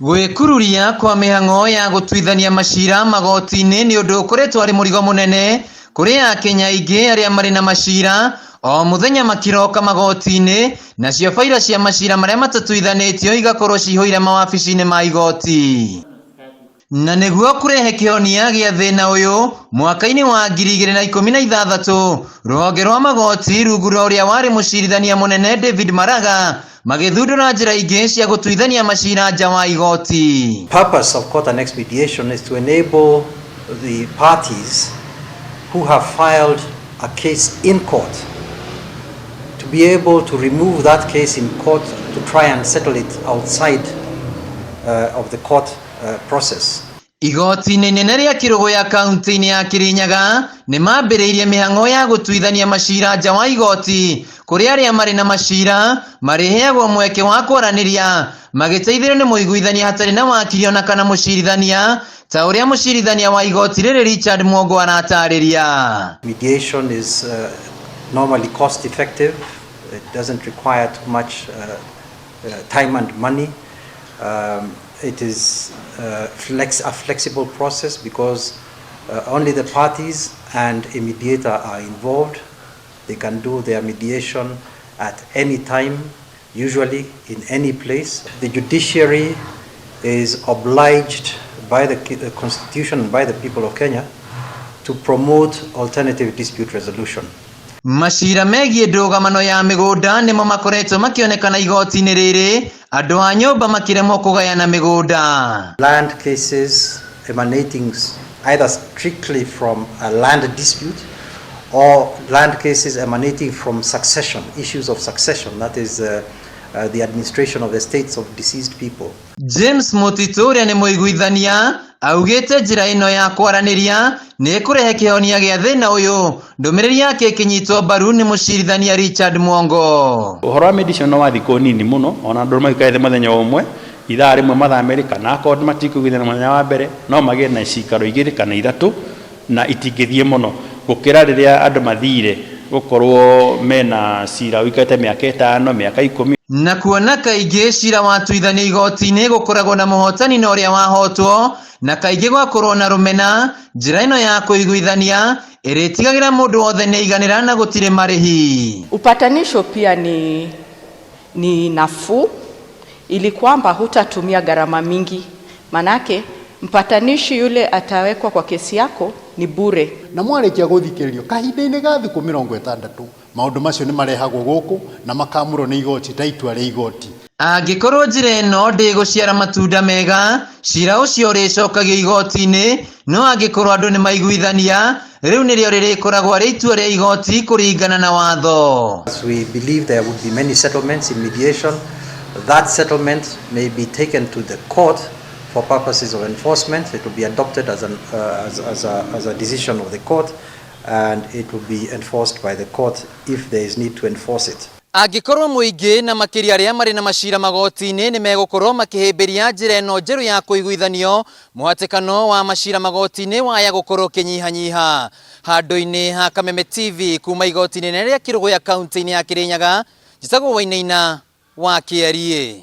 Gwĩkururia kwa mĩhang'o ya gũtuithania macira magoti-inĩ nĩ ũndũ ũkoretwo arĩ mũrigo mũnene kũrĩ akenya aingĩ arĩa marĩ na macira o mũthenya makiroka magoti-inĩ, nacio baira cia macira marĩa matatuithanĩtio igakorwo cihũire mawabici-inĩ ma igoti. Na nĩguo kũrehe kĩhonia gĩa thĩna ũyũ, mwaka-inĩ wa 2016, rũhonge rwa magoti rungu rwa ũrĩa warĩ mũcirithania mũnene David Maraga magĩthundũra njĩra ingĩ cia gũtuithania macira nja wa igoti. Purpose of court annex mediation is to enable the parties who have filed a case in court to be able to remove that case in court to try and settle it outside of the court process. Igoti-inĩ inene rĩa Kĩrũgũya kaunti-inĩ ya Kĩrĩnyaga nĩ mambĩrĩirie mĩhang'o ya gũtuithania macira nja wa igoti kũrĩa arĩa marĩ na macira marĩheagwo mweke wa kwaranĩria magĩteithĩrĩrio nĩ mũiguithania hatarĩ na wakiri ona kana mũcirithania ta ũrĩa mũcirithania wa igoti rĩrĩ Richard Mwongo aratarĩria. Mediation is normally cost effective. It doesn't require too much time and money. It is a flexible process because only the parties and a mediator are involved. They can do their mediation at any time, usually in any place. The judiciary is obliged by the Constitution and by the people of Kenya to promote alternative dispute resolution. Macira megiĩ ndũgamano ya mĩgũnda nĩmo makoretwo makĩonekana igoti-inĩ rĩrĩ, andũ a nyũmba makĩremwo kũgayana mĩgũnda. Land cases emanating either strictly from a land dispute or land cases emanating from succession, issues of succession, that is the administration of estates of deceased people. James Mũtitũ ũrĩa nĩ mũiguithania augĩte njĩra ĩno ya kwaranĩria nĩ ĩkũrehe kĩhonia gĩa thĩna ũyũ. Ndũmĩrĩri yake ĩkĩnyitwo mbaru nĩ mũcirithania Richard Mwongo. Ũhoro wa mediation no wa thikũ nini mũno, ona andũ maikare thĩ mũthenya ũmwe, ithaa rĩmwe, mathaa 2, kana akorwo matikũiguithania mũthenya wa mbere, no magĩe na cikaro 2 kana 3 na itingĩthiĩ mũno gũkĩra rĩrĩa andũ mathire gũkorwo mena cira ũikarĩte mĩaka 5, mĩaka 10. Na kuona kaingĩ cira watuithanio igoti-inĩ gũkoragwo na mũhotani na ũrĩa wahotwo, na kaingĩ gwakorwo na rũmena, njĩra ĩno ya kũiguithania ĩrĩtigagĩra mũndũ wothe nĩ aiganĩra na gũtirĩ marĩhi. Upatanisho pia ni nafuu ili kwamba hutatumia gharama mingi, manake mpatanishi yule atawekwa kwa kesi yako ni bure. Na mwarĩkia gũthikĩrĩrio kahinda-inĩ ga thikũ 60, maũndũ macio nĩ marehagwo gũkũ na makamũrwo nĩ igoti ta itua rĩa igoti. Angĩkorwo njĩra ĩno ndĩgũciara matunda mega, cira ũcio ũrĩcokagio igoti-inĩ, no angĩkorwo andũ nĩ maiguithania, rĩu nĩrĩo rĩrĩkoragwo arĩ itua rĩa igoti kũringana na watho. As we believe there would be many settlements in mediation, that settlement may be taken to the court for purposes of enforcement. It will be adopted as a decision of the court, and it will be enforced by the court if there is need to enforce it. Angĩkorwo mũingĩ na makĩria arĩa marĩ na macira magoti-inĩ nĩ megũkorwo makĩhĩmbĩria njĩra ĩno njerũ ya kũiguithanio, mũhatĩkano wa macira magoti-inĩ waya gũkorwo ũkĩnyihanyiha. Handũ-inĩ ha Kameme TV kuma igoti-inĩ inene rĩa Kĩrũgũya kaunti-inĩ ya Kĩrĩnyaga, njĩtagwo Wainaina wa Kĩariĩ.